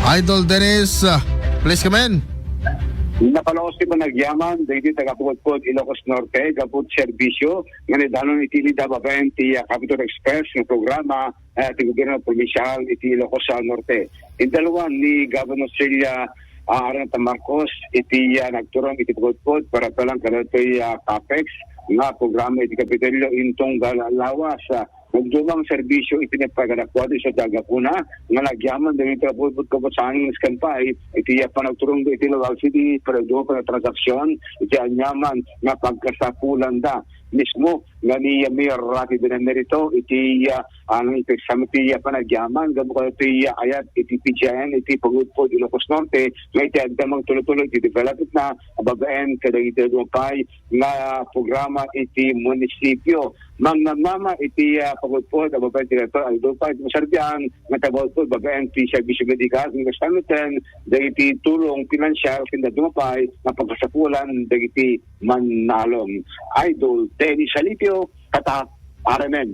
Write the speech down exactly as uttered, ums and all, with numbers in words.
Idol Dennis, ah, please come in. Napalaos ti panagyaman dagiti taga-Pudpud, Ilocos Norte, gapu ti serbisio nga naidanon iti lida babaen ti, ah, Capital Express nga programa, ah, ti gobyerno probinsial iti Ilocos, ah, Norte. Indaluan ni Governor Celia, ah, Araneta Marcos iti, ah, nagturong iti Pudpud para palang kadatoy, ah, CAPEX nga programa iti Kapitolyo intong ga-, lawas, ah, nagdumang serbisio iti nagpakadakuada isu ti gapuna nga nagyaman dagiti Pudpud kabusangin nga sikampay iti, ah, panagturongda iti Laoag City, panagdumang panagtransaksyon iti aniaman nga pagkasapulanda. Mismo nga ni Mayor Raffy Benemerito iti, ah, ang ipeksamen ti, ah, panagyaman gapu kadagiti, ah, ayat iti P G I N iti Pagudpod, Ilocos Norte, nga iti adda mangtuloy-tuloy iti development na babaen kadagiti dumapay nga programa iti munisipyo. Mangnamnama iti, ah, Pagudpod a babaen ti Director Aldo Paz Masarbian nga iti Pagudpod babaen ti serbisyo medikal nga kastamiten dagiti tulong pinansyal ken dumapay nga pagkasapulan dagiti mannalong. Idol Dennis Salipio, Tatak, R M N.